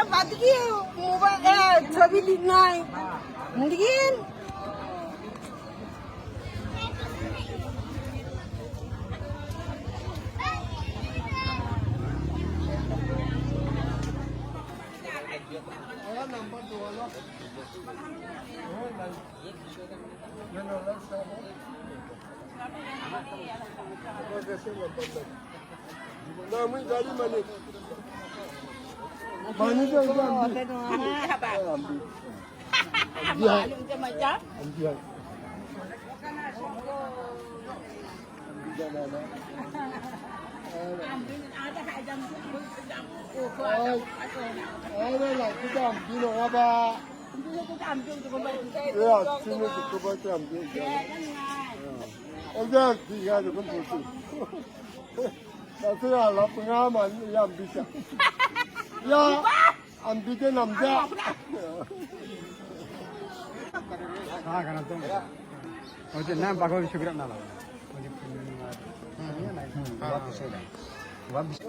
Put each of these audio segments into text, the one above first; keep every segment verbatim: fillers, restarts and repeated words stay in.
Madigi mobile, eh, chabi dinai. Madigi. Namun gari mani. Mani jang jang. Ambil. Ambil. Ambil. Ay, ay, ay, kita ambil apa? Ya, sini kita baca ambil. Ya. Oke, tiga tu pun betul. Tapi ya, lah pengalaman yang bisa. Ya. An bide namja. Ah, kana tong. Oje, na bago sugra na la. Oje, hmm. Wa bisa da. Wa bisa.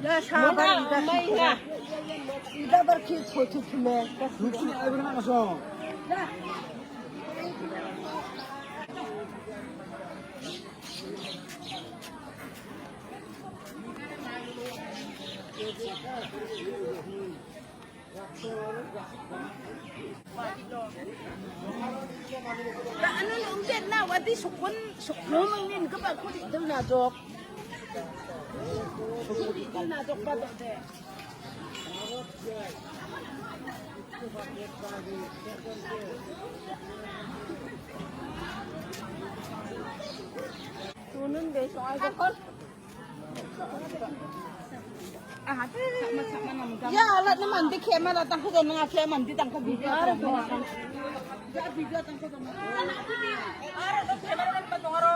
Ya, sabar, ida, ida, ida barki photo tume. Lucu, ayo, nak masuk. Ya. Anu nungken na wadi sukun sukun mangnin ke bakudi dil na jok. Bakudi dil na jok ba de. Tunun be soal dokon. Ya, alat ni mandi khe mana tangko dona khe mandi tangko video. Ya, video tangko dona. Ara to camera ni patong aro.